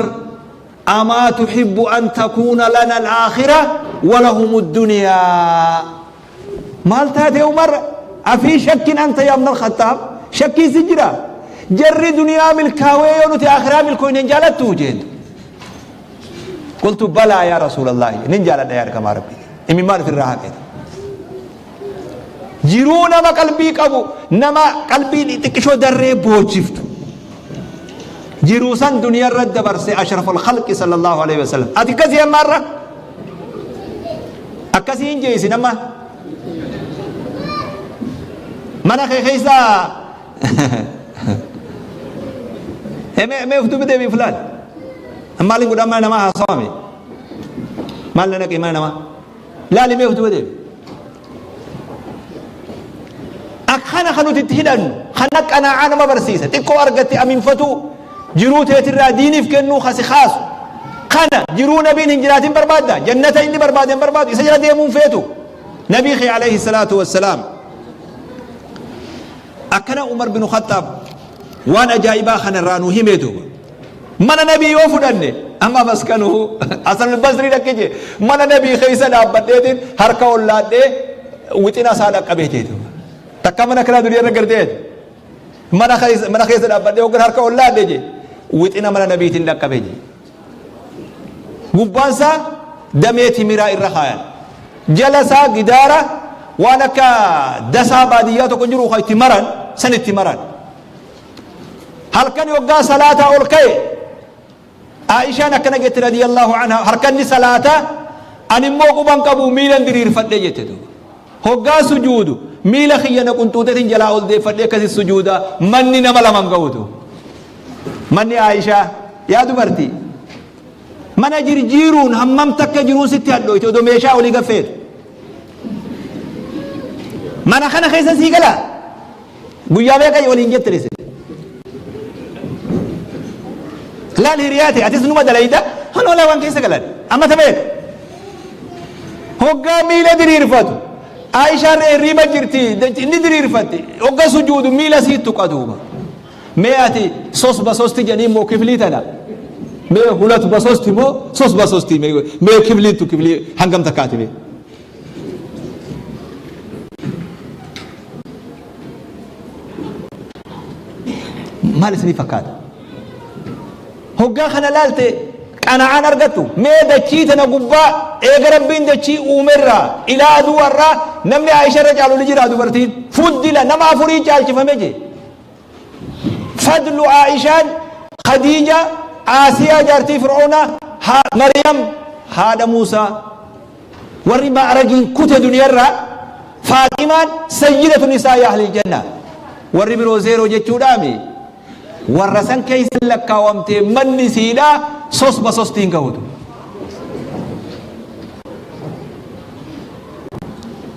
Amaa tuhibbu an takuuna lana al-aakhira wa lahumu dduniyaa. Maal taate Umar? Afii shakkin anta yaa ibnal Khaxxaab? Shakkiin si jira? Jarri duniyaa milkaawee yoo nuti aakhiraa milkooyne hin jaalattuu jeen. Qultu balaa yaa Rasuulallaahi, nin jaaladha yaa ergamaa Rabbii. Imimmaan ofirraa haqeeta. Jiruu nama qalbii qabu, nama qalbii xixiqqishoo darree boochiftu. Jiruu san duniyaa irra dabarse ashraful khalqi sallallahu alaihi wasallam. Ati akkasii amma irra akkasii hin jeesin amma mana kee keessa mee mee uftuu bitee fi fulaan maaliin godhaa mana namaa haasawame maal na naqee mana namaa. Laali mee of duuba deebi. Akkana kan nuti itti hidhannu kana qanaa'aa nama barsiisa. Xiqqoo argatte aminfatuu jiruu teetirraa diiniif kennuu kasi kaasu. Kana jiruu nabiin hin jiraatin barbaadda. Jannata inni barbaade hin barbaadu. Isa jala deemuun feetu. Nabii kee alayhi salaatu wassalaam. Akkana Umar bin Khaxxaab waan ajaa'ibaa kana irraa nu himee duuba. Mana nabii yoo fudhanne amma maskanuhu Hasan al-Basri dhaqqe jee mana nabii keessa dhaabbadheetiin harka ollaadhee wixina isaa dhaqqabee jee duuba. Takka mana kanaa durii irra gartee mana keessa mana keessa dhaabbadhee hoggan harka ollaadhe jee wixina mana nabiitiin dhaqqabee jee. Gubbaan isaa damee timiraa irra kaayan. Jala isaa gidaara waan akka dasaa baadiyyaa tokko jiru kan itti maran san itti maran. Halkan yoggaa salaataa ol ka'e Aishaan akkana jette radiyallahu anha harkanni salaataa ani immoo quban qabu miilan diriirfadhe jette duuba. Hoggaa sujuudu miila kiyya na qunxuutetin jalaa ol deeffadhee akkasi sujuuda manni nama laman ga'utu. Manni Aishaa yaa dubartii mana jirjiiruun hammam takka jiruun sitti hadhooyte odoo meeshaa olii gaffeetu. Mana kana keessa sii galaa? Guyyaa meeqa waliin jettan isin? Laal hiriyaa ta'e atis numa dalayda hanoo waan keessa galan amma ta meeqa? Hoggaa miila diriirfatu Aishaan hirriiba jirti inni diriirfatti hogga sujuudu miila sii tuqa duuba. Mee ati sos basosti jedhanii immoo kiflii tana mee hulat basosti moo sos basosti mee kifliin tu kiflii hangam takkaati mee? Maal isinii fakkaata? Hoggaa kana laalte qana'aan argattu mee dachii tana gubbaa eega Rabbiin dachii uumerraa ilaa aduu har'aa namni Aisha irra caalu ni jira dubartiin fuddila nama afurii caalchifame jee. Fadlu Aishaan Khadiija Aasiyaa jaartii Fir'oonaa Maryam haadha Muusaa Warri ma'ragiin kute duniyarraa Faaximaan sayyidatu nisaa'i ahlil janna. Warri biroo zeeroo jechuudhaami. Warra san keessa lakkaawamtee manni siidhaa sos basostiin gahutu.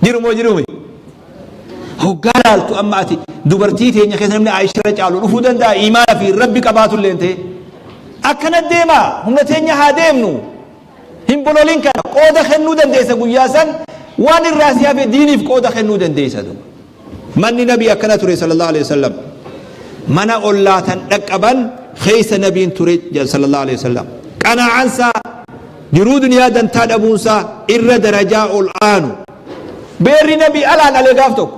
Jiru moo jirumi? Hoggaa laaltu amma ati dubartii teenya keessa namni Aayisha irra caalu dhufuu danda'a imaana fi rabbi qabaatu illee ta'e. Akkana deema humna teenya haa deemnu. Hin bololin kana qooda kennuu dandeessa guyyaa san waan irraa si hafe diiniif qooda kennuu dandeessa duuba. Manni nabii akkana ture sallallahu alaihi wasallam. Mana ollaa tan dhaqqaban keessa nabiin ture sallallahu alaihi wasallam. Qanaa'ansaa Jiruu duniyaa dantaa dhabuunsaa irra darajaa ol aanu. Beerri nabii alaan alee gaaf tokko.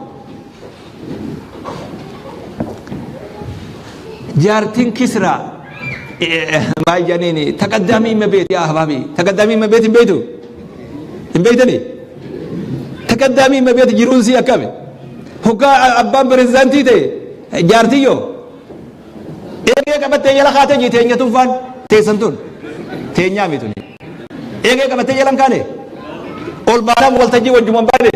Jaartiin Kisraa maal jedhaniin taqaddaamii himma beeti yaa ahbaabii taqaddaamii himma beeti hin beektu hin beektanii taqaddaamii himma beeti jiruun sii akkami hoggaa abbaan pirezidaantii ta'e jaartiyyoo eegee qabattee jala kaatee jii teenya tun faan teessan tun teenyaa miti tun eegee qabattee jalan kaane ol baanaan waltajjii wajjuman baane.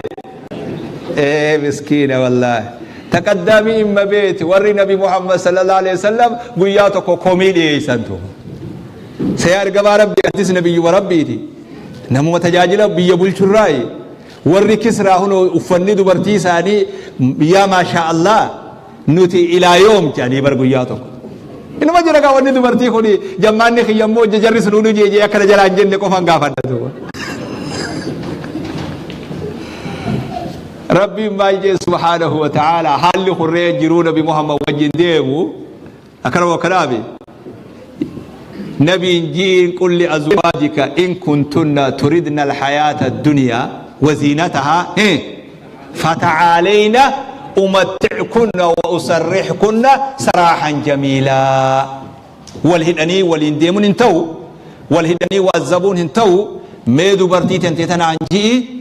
Ee miskiina wallaahi. Taqaddaamii imma beeti warri nabi Muhammad sallallahu alaihi wasallam guyyaa tokko komii dhiyeessan tu. Sayaa ergamaa rabbi atis nabiyyuma rabbiiti. Namuma tajaajila biyya bulchurraayi. Warri Kisraa hunoo uffanni dubartii isaanii yaa maashaa Allah nuti ilaa yoom jedhanii bar guyyaa tokko. Inuma jira gaa wanni dubartii kun jammaanni kiyya immoo jarri sun nu jeejee akkana jalaan jenne qofan gaafadha duuba. Rabbiin maal jee subhaanahu wa ta'ala haalli kurree jiruu nabi Muhammad wajjin deemu akkana akkanaafi. Nabiin ji'iin qul li azwaajika in kuntunna turidna alhayaata addunyaa wa ziinatahaa fata'aalayna umatti'kunna wa usarrihkunna saraahan jamiilaa. Wal hidhanii waliin deemuun hin ta'u, wal hidhanii wa'azzabuun hin ta'u, mee dubartii tantee tanaan ji'i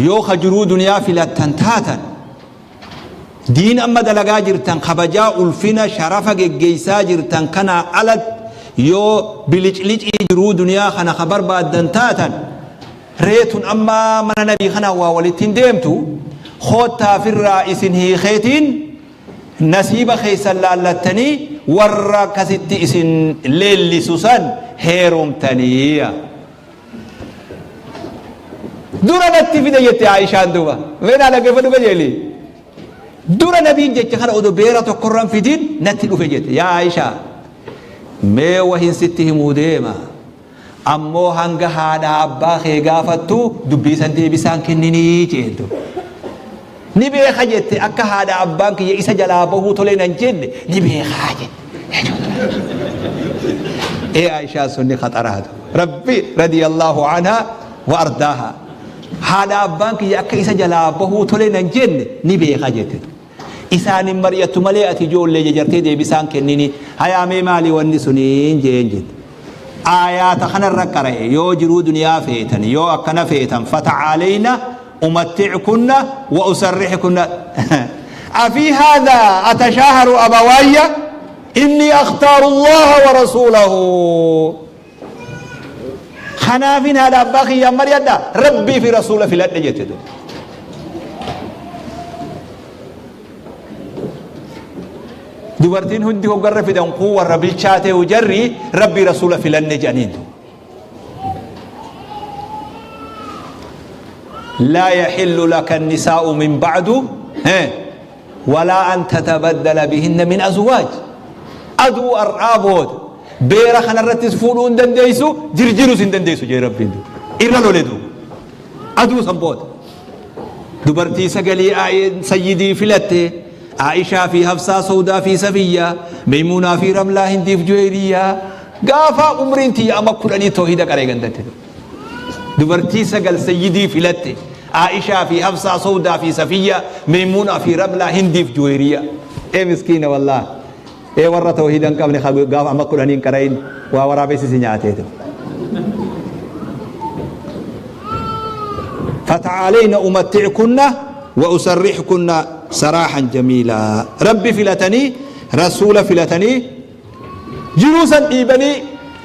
yoo ka jiruu duniyaa filattan taatan Diin amma dalagaa jirtan kabajaa ulfina sharafa geggeessaa jirtan kanaa alatti yoo biliclicii jiruu duniyaa kana ka barbaaddan taatan ree tun amma mana nabii kanaan waa walitti hin deemtu koottaa firraa isin hiikeetiin nasiiba keessan laallattanii warra akkasitti isin leellisu san heerumtanii. Dura natti fide jette Aishaan duuba. Mee naa dhaggeeffadhu qajeeli. Dura nabiin jecha kana odoo beera tokkorran fidin natti dhufe jette. Yaa Aishaa mee wahin sitti himuu deema. Ammoo hanga haadhaa abbaa kee gaafattu dubbii san deebisaan kenninii jeentu. Ni beeka jette akka haadha abbaan kiyya isa jalaa bahuu tolee nan jenne ni beekaa jette. Ee Aishaa sunni khaxaraatu. Rabbi radiyallahu anha wa ardaaha. Haadha abbaan kiyya akka isa jalaa bahuu tolee nan jenne ni beeka jette. Isaan hin mari'attu malee ati ijoollee jajartee deebisaan kennini. Hayaa mee maali wanni suniin jeen jette. Aayaata kanarra qara'e yoo jiruu duniyaa feetan yoo akkana feetan fata'aaleyna umatti'kunna wa usarrihkunna afii haadha atashaaharu abawaayya inni akhtaaru allaha wa rasuulahu kanaafin haadha abbaa kiyyaan mari'adha rabbii fi rasuula filadhe jette duuba. Dubartiin hundi hoggarra fidan kun warra bilchaatee jarri rabbii rasuula filanne jedhaniin. لا يحل لك النساء من بعد ولا أن تتبدل بهن من أزواج أدو أرآبود بيرا خنرتس فودون دنديسو جرجرو سن دنديسو جي ربين دو إرى لولدو أدو سنبود دبرتي سقلي سيدي فلتي عائشة في حفصة سودا في سفية ميمونة في رملة هندي في جويرية Gaafa umriin tiyya ama kudhanii toohida qaree gandatti. Dubartii sagal sayyidii filatte. Aishaa fi Hafsaa, Sawdaa fi Safiyyaa, Meymuunaa fi Ramlaa, Hindiif Juweyriyaa. Ee miskiina wallaah. Ee warra toohida hin qabne gaafa ama kudhanii hin qara'in waa waraabessi si nyaateetu. فتعالين أمتعكن وأسرحكن سراحا جميلا ربي فلتني رسول فلتني Jiruu san dhiibanii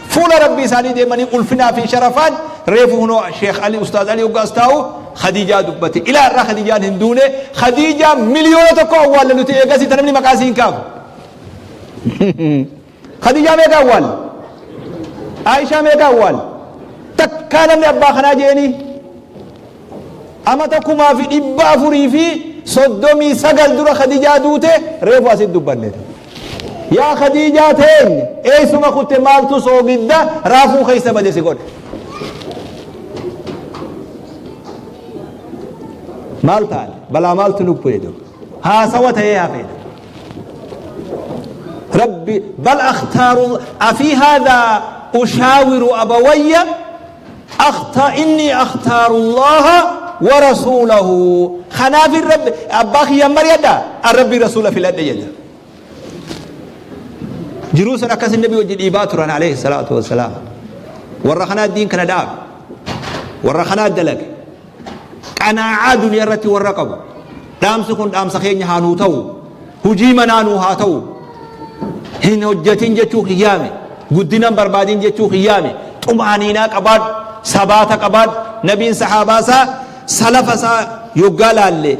fuula Rabbii isaanii deemanii ulfinaa fi sharafaan reefu hunoo Sheekh Ali Ustaaz Ali hoggaa as taa'u Khadiijaa dubbate. Ilaa irraa Khadiijaan hin duune Khadiijaa 1,000,000 awwaalle nuti eegasii ta namni maqaa isii hin kaafu. Khadiijaa meeqa awwaalle? Aishaa meeqa awwaalle? Takkaa namni abbaa kanaa je'eenii? Amata 439 dura Khadijaa duute reefu asitti dubbanne. Yaa Khadijaa teenya eessuma kutte maaltu soogidda raafuu keessa bade si godhe. Maal taane balaa maaltu nu bu'e jedhu haasawa ta'ee hafee. Rabbi bal akhtaaru afii haadhaa ushaawiru abawayya. Akhta inni akhtaaru Allaha wa rasuulahu. Kanaafin Rabbi abbaa kiyyaan mari'adha an Rabbii rasuula filadhe jedha. Jiruu san akkas nabi wajji dhiibaa turan alayhi salaatu wassalaam. Warra kanaa diin kana dhaabe. Warra kanaa dalage. Qanaa'aa duniyaa irratti warra qabu. Dhaamsi kun dhaamsa keenya haa nuu ta'u. Hujii manaa nuu haa ta'u. Hin hojjetin jechuu kiyyaame. Guddina hin barbaadin jechuu kiyyaame. Xumaaniinaa qabaadhu. Sabaata qabaadhu. Nabiin sahaabaa isaa salafa isaa yoggaa laalle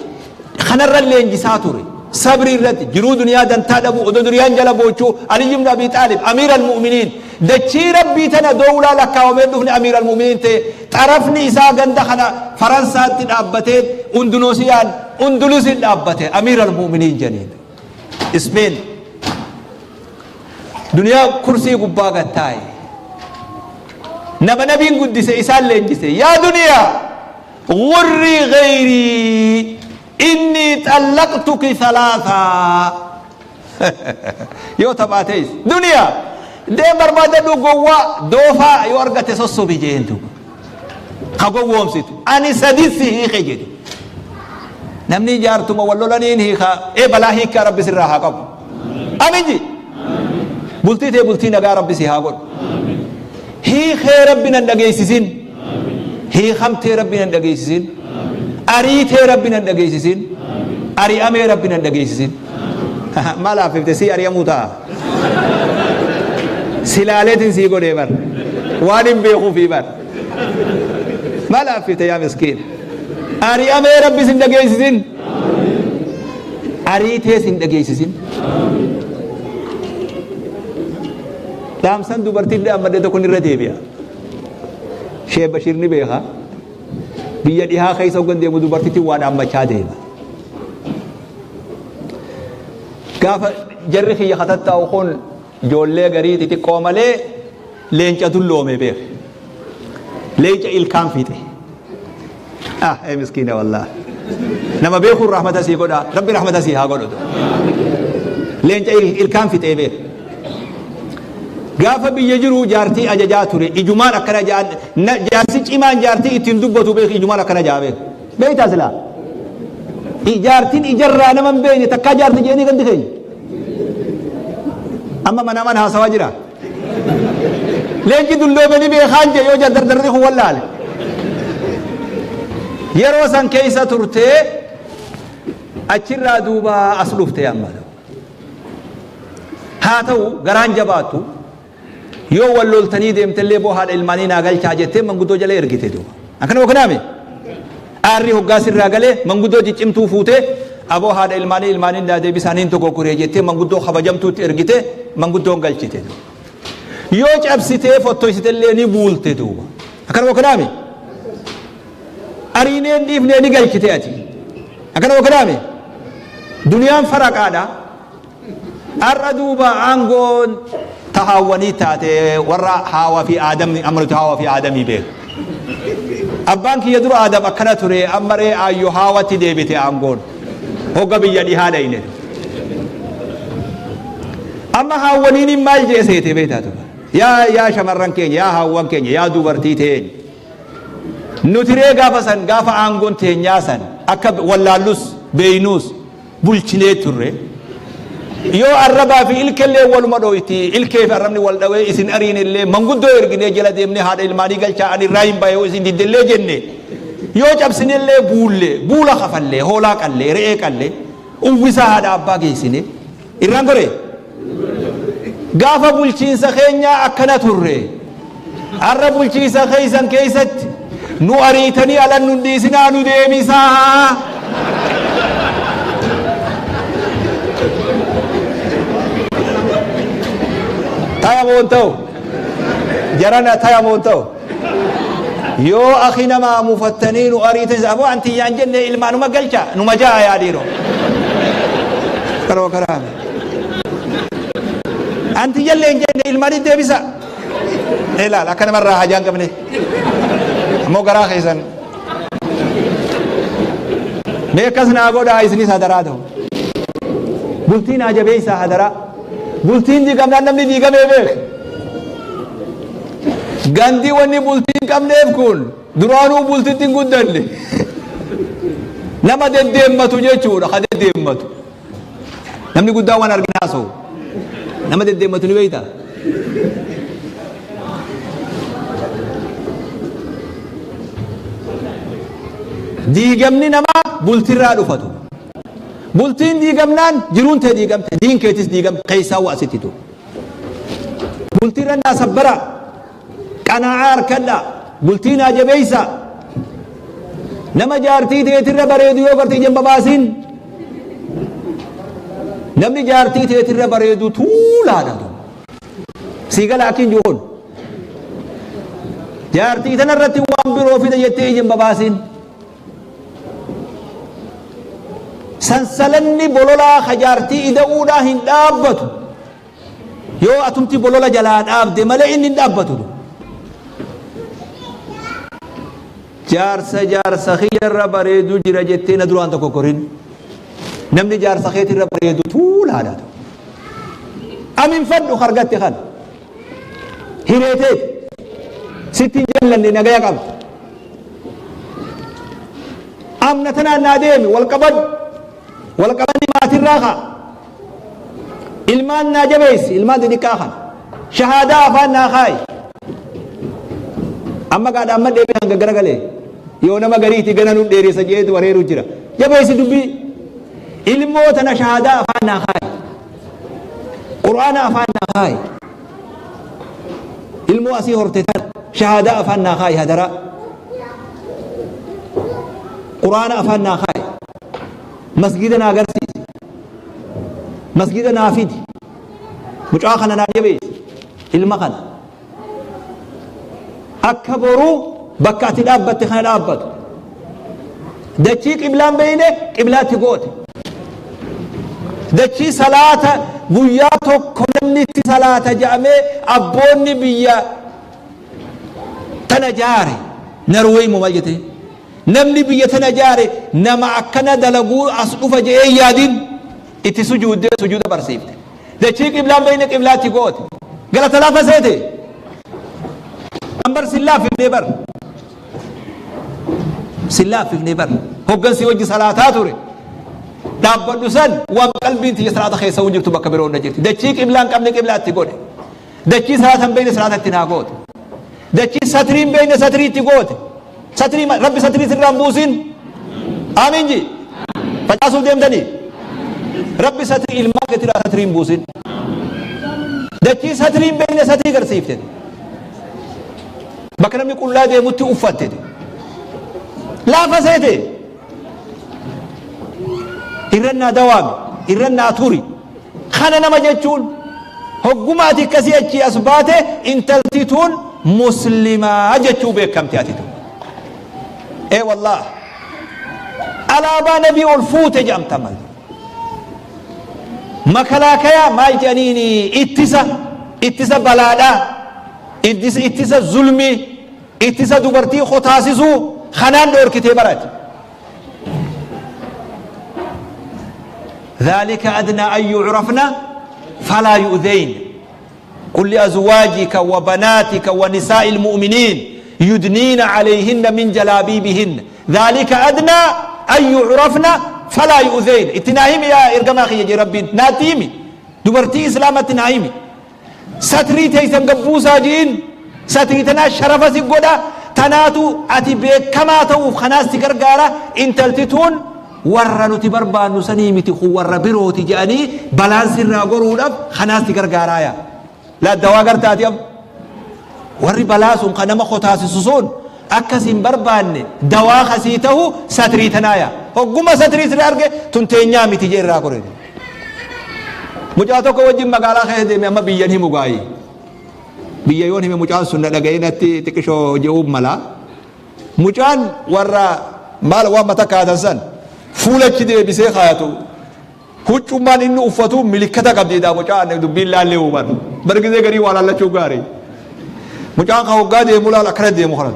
kanarra leenjisaa ture. Sabrii irratti jiruu duniyaa dantaa dhabuu odoo duniyaan jala boochuu Aliyyi ibn Abii Xaalib Amiir al-Mu'miniin dachii Rabbii tana dowlaa lakkaawamee dhufne Amiir al-Mu'miniin ta'e xarafni isaa ganda kana Faransaatti dhaabbatee Undunoosiyaan Undulusiin dhaabbate Amiir al-Mu'miniin janiin Ispeen duniyaa kursii gubbaa gad taa'e nama nabiin guddise isaan leenjise yaa duniyaa Gurrii geyrii innii xallaqtuki salaasaa yoo taphaatees duniyaa deem barbaadadhu gowwaa doofaa yoo argatte sossobi jeen duuba ka gowwoomsitu ani sadin si hiike jedhe namni jaartuma wal lolaniin hiika ee balaa hiikkaa rabbi sirraa haa qabu amin ji bultii tee bultii nagaa rabbi si haa godhu hiikee rabbi nan dhageessisin Hiikamtee Rabbi nan dhageessisin. Ariitee Rabbi nan dhageessisin. Ari'amee Rabbi nan dhageessisin. Maal haaffifte sii ari'amuu ta'a. Silaaleetiin sii godhee bar. Waan hin beekuufii bar. Maal haaffifte yaa miskiin. Ari'amee Rabbi sin dhageessisin. Ariitee sin dhageessisin. Dhaamsan dubartiin dhaammadhe tokko irra deebi'a. Sheekh Bashiir ni beeka. Biyya dhihaa keessa hoggan deemu dubartittiin waa dhaammachaa deema. Gaafa jarri kiyya katattaa'u kun ijoollee garii xixiqqoo malee leenca dulloome beeke. Leenca ilkaan fixe. Ah, ee miskiina wallah. Nama beekuun rahmata sii godha. Rabbi rahmata sii haa godhu. Leenca ilkaan fixee beeku. Gaafa biyya jiru jaartii ajajaa ture. Ijumaan akkana jaan jaarsi cimaan jaartii ittiin dubbatu beeku ijumaan akkana jaa beeku. Beektaa silaa? Jaartiin ijarraa nama hin beekne takkaa jaartii jedhanii gandi keenya. Amma manaamaan haasawaa jira. Leenci dulloome ni beekaan jee yoo dardarri kun wallaale. Yeroo san keessa turtee achirraa duuba as dhufte amma. Haa ta'u garaan jabaattu yoo wal loltanii deemtellee boo haadha ilmaanii naa galchaa jettee manguddoo jala ergite duuba. Akkana kanaame aarri hoggaa sirraa galee manguddoo ciccimtuu fuutee aboo haadha ilmaanii ilmaaniin naa deebisaaniin tokko kuree jettee manguddoo kabajamtuutti ergite manguddoon galchite duuba. Yoo cabsitee fottoysitellee ni buulte duuba. Akkana kanaame ariineen dhiifnee ni galchite ati. Akkana kanaame duniyaan faraqaadha. Har'a duuba aangoon ta haawwanii taate warra haawa fi aadamni amma nuti haawa fi aadamii beeku. Abbaan kiyya dura aadam akkana ture amma ree aayyo haawatti deebite aangoon. Hogga biyya dhihaa dhayne. Amma haawwaniin maal jee seete beektaa ture. Yaa yaa shamarran keenya yaa haawwan keenya yaa dubartii teenya. Nuti ree gaafa san gaafa aangoon teenyaa san akka wallaallus beeynuus bulchinee turre. Yoo arrabaa fi ilkellee waluma dhooyti, ilkee fi arrabni wal dhawee isin ariinellee manguddoo erginee jala deemnee haadha ilmaanii galchaa ani irraa hin bahe yoo isin diddellee jenne. Yoo cabsinellee buulle, buula kafallee, hoolaa qallee, re'ee qallee, uwwisaa haadha abbaa geessine. Irraan gore? Gaafa bulchiinsa keenyaa akkana turre. Har'a bulchiinsa keessan keessatti nu ariitanii alan nun dhiisinaa nu deebisaa. Taya moon ta'u. Jarana taya moon ta'u. Yoo akhi namaa mufattanii nu ariitan aboo anti yaan jenne ilmaanuma galcha numa ja'a yaa dhiiroo. Karoo karaa. Anti jallee hin jenne ilmaanii deebisa. Ilaal akka namarraa hajaan qabne. Ammoo garaa keessan. Mee akkas naa godhaa isinis hadaraa ta'u. Bultii naa jabeessaa hadaraa. Bultiin diigamnaan namni diigamee beek. Gandi wanni bultii hin qabneef kun duraanuu bultitti hin guddanne. Nama deddeemmatu jechuudha ka deddeemmatu. Namni guddaan waan argina haasa'u. Nama deddeemmatu ni beektaa? Diigamni namaa bultirraa dhufatu. Bultiin diigamnaan jiruun tee diigamte, diin keetis diigamte, keessaa waa sitti tu. Bultiirra naa sabbara, qanaa'aa harkadha, bultii naa jabeessa. Nama jaartii teetirra bareedu yoo garte ija hin babaasiin. Namni jaartii teetirra bareedu tuulaadha. Sii gala akkiin jiru kun. Jaartii tanarratti waan biroo fida jettee ija hin babaasiin. Sansalanni bololaa ka jaartii ida'uudhaa hin dhaabbatu. Yoo atumti bolola jalaa dhaabde malee inni hin dhaabbatu. Jaarsa jaarsa kiyyarra bareedu jira jettee na duraan tokko korin. Namni jaarsa keetirra bareedu tuulaadha. Aminfadhu hargatte kana. Hireeteeti. Sitti hin jallanne nagaya qabda. Amna tanaan naa deemi wal qabadhu. Wal qabanni maatirraa kaa. Ilmaan naa jabeessi ilmaan xixiqqaa kana. Shahaadaa afaan naa kaayi. Amma gaadha amma deebi'ee hanga garagalee. Yoo nama gariiti gana nu dheeressa jeetu wareeru jira. Jabeessi dubbii. Ilmoo tana shahaadaa afaan naa kaayi. Qur'aana afaan naa kaayi. Ilmoo asii horte tana shahaadaa afaan naa kaayi hadaraa. Qur'aana afaan naa kaayi. Masgiida naa agarsiisi. Masgiida naa fidi. Mucaa kana naa jabeessi. Ilma kana. Akka boruu bakka ati dhaabbatte kana dhaabbatu. Dachii qiblaan beeyne qiblaatti goote. Dachii salaata guyyaa tokko namni itti salaata jedhamee abboonni biyya tana jaare Narweey moo maal jetee? Namni biyya tana jaare nama akkana dalaguu as dhufa jedhee yaadin itti sujuuddee sujuuda barsiifte. Dachii qiblaan beeyne qiblaatti goote. Galata lafa seete. An bar sin laaffifnee bar. Sin laaffifnee bar. Hoggansi wajji salaataa ture. Dhaabbadhu san waan qalbiin tiyya salaata keessa hin jirtu bakka biroo na jirti. Dachii qiblaan qabne qiblaatti godhe. Dachii salaata hin beekne salaata itti naa goote. Dachii satrii hin beekne satrii itti goote. Satrii rabbi satrii sirraa hin buusin. Aamiin ji. Facaasuuf deemtanii. Rabbi satrii ilmaan keetirraa satrii hin buusin. Dachii satrii hin beekne satrii garsiifte. Bakka namni qullaa deemutti uffatte. Laafa seete. Irra naa dawaami. Irra naa turi. Kana nama jechuun hogguma ati akkasii achii as baate intalti tun muslimaa jechuu beekamte ati tun. Ee wallaah alaabaa nabii ol fuute jedhamta mal. Makalaakayaa maal jedhaniin ittisa ittisa balaadhaa ittisa ittisa zulmii ittisa dubartii kotaasisuu kanaan dhoorkitee barate. ذلك أدنى أن يعرفن فلا يؤذين قل لأزواجك وبناتك ونساء المؤمنين يدنين عليهن من جلابيبهن ذلك أدنى أن يعرفن فلا يؤذين اتناهم يا إرقما خي ربي ناتيمي دبرتي إسلامة ناهمي Satrii teeysan gad buusaa ji'iin, satrii tanaa sharafa si godha, tanaatu ati beekkamaa ta'uuf kanaas si gargaara, intalti tun warra nuti barbaannu sanii miti kun warra birooti je'anii balaan sirraa goruudhaf kanaas si gargaaraaya. Laa dawaa garta ati amma? Warri balaa sun ka nama kotaasisu sun akka sin barbaanne dawaa ka sii tahu satrii tanaaya. Hogguma satrii sirra arge tun teenyaa miti jee irraa gore. Mucaa tokko wajjin magaalaa keessa deeme amma biyyan himu gaayi. Biyya yoon hime mucaan sun na dhaga'ee natti xiqishoo je'uun mala. Mucaan warra maal waan mata kaatan san fuulachi deebisee kaayatu. Huccummaan inni uffatu milikkata qabdi daa mucaan dubbiin laallee huban. Bar gizee garii waa laallachuu gaarii. Mucaan kan hoggaa deemu laal akkana deemu kana.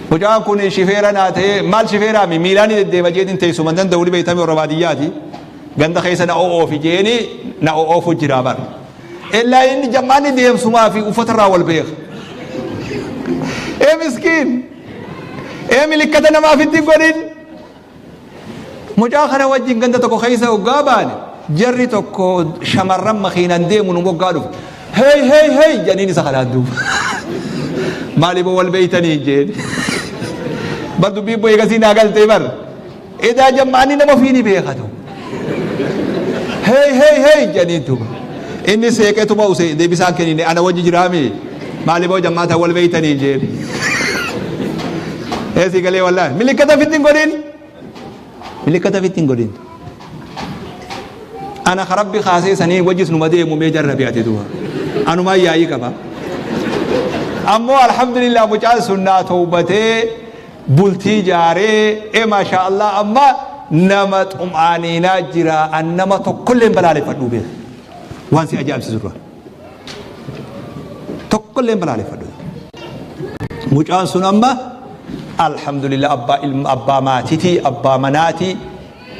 Mucaan kun shifeera naa ta'ee maal shifeeraa mi miilaan deddeema jeetiin teessuma hin danda'u ni beektame warra baadiyyaati. Ganda keessa na o'oofi jeeni na o'oofu jira bar. Ellaa inni jammaanni deemsumaa fi uffatarraa wal beeka. Ee miskiin! Ee milikkata namaaf itti hin godhin! Mucaa kana wajjin ganda tokko keessa hoggaa baane jarri tokko shamarran makiinaan deemu nu moggaa dhufe. Hey hey hey jedhaniin isa kanaan duuba. Maaliif wal beeytanii jeen. Bar dubbiin bo'ee gasii naa galtee bar. Edaa jammaanni nama ofii ni beekatu. Hey hey hey jedhaniin duuba. Inni seeqeetuma use deebisaan kennine ana wajji jiraami. Maaliif jammaata wal beeytanii jeen. Eesii galee wallaahi. Milikkata ofitti hin godhin. Milikkata ofitti hin godhin. Ana ka rabbi kaasee sanii wajjis numa deemu mee jarrabi ati duuba. Anumaan yaa'ii qaba. Ammoo alhamdulillah mucaan sun naa towbatee bultii jaaree ee maashaa Allah amma nama xum'aaniinaa jira an nama tokkollee hin balaaleffadhuu beeka. Waan si ajaa'ibsiisu dura. Tokkollee hin balaaleffadhu. Mucaan sun amma alhamdulillah abbaa ilma abbaa maatiiti abbaa manaati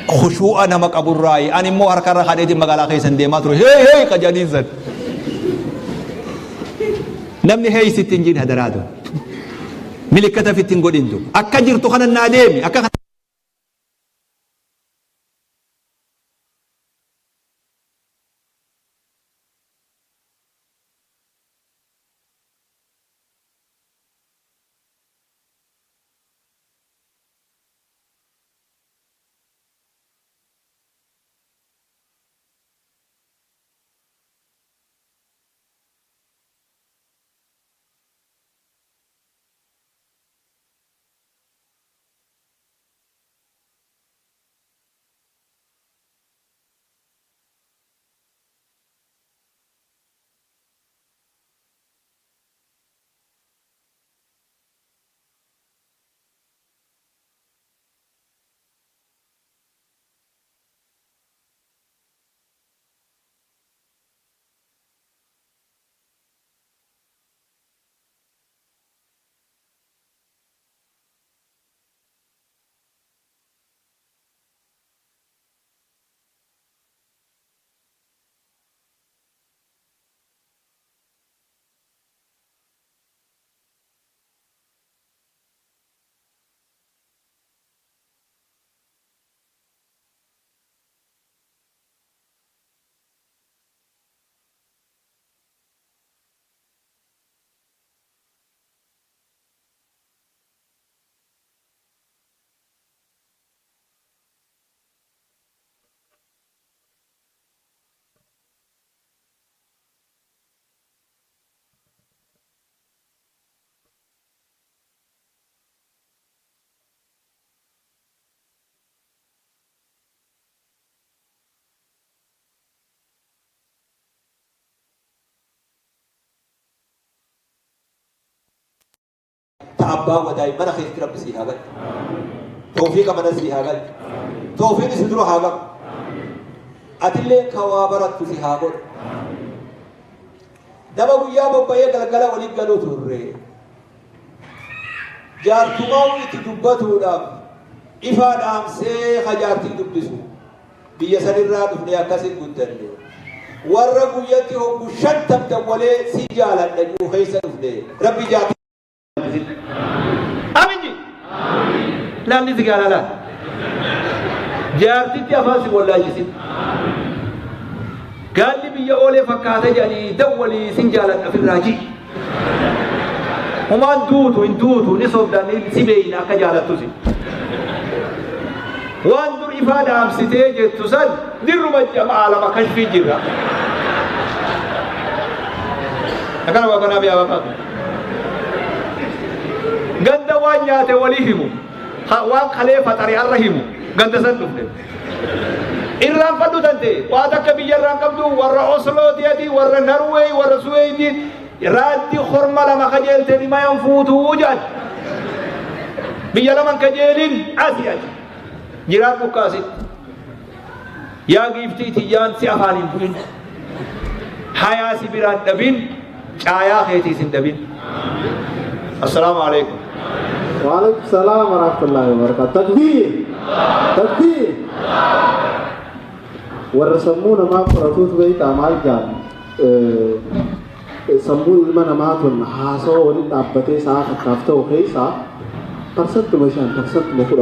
khushuu'a nama qaburraayi ani immoo harkarra kadheetiin magaalaa keessan deemaa ture hey hey qajaniin san. Namni hey sitti hin jiin hadaraatu. Milikkata fitti hin godhintu. Akka jirtu kana naa deemi akka Ta abbaa wadaay mana keetti rabbi sii haa galchu. Tawfiiqa mana sii haa galchu. Tawfiiqni si dura haa galu. Atillee ka waa barattu si haa godhu. Nama guyyaa bobba'ee galgala waliin galuu turre. Jaartumaa itti dubbatuudhaaf ifaa dhaamsee ka jaartii dubbisu. Biyya sanirraa dhufnee akkasin guddanne. Warra guyyatti hoggu shantam dawwalee si jaaladha jiru keessa dhufne. Rabbi jaartii Amin ji. Laalli si gaala laal. Jaartitti afaan si wallaalchisin. Gaalli biyya oolee fakkaata jedhanii dawwalii sin jaaladha ofirraa ji. Humaan duutu hin duutu ni sobda ni si beeyna akka jaalattusi. Waan dur ifaa dhaamsitee jettu san dirruma jamaa lama kashfii jirra. Akkana babanaa biyyaa bakka. Ganda waan nyaate walii himu. Waan kalee faxare har'a himu. Ganda san dhufne. Irraanfadhu tante waa takka biyya irraan qabdu warra Oslooti ati warra Norway warra Suweedii raaddi horma lama kajeelte dhimayan fuutuu jedhan. Biyya laman kajeelin asi ati jiraadhu kaasitti. Yaa giiftii tiyyaan si afaan hin bu'in. Hayaa si biraan dhabin caayaa keetiis hin dhabin. Assalaamu alaikum. Waalaikum salam warahmatullahi wabarakatuh. Takbiir! Takbiir! Warra sammuu namaa qoratuutu beektaa maal jaan? Sammuu ilma namaa tun haasawa waliin dhaabbatee sa'a takkaaf ta'u keessaa 5% 10%.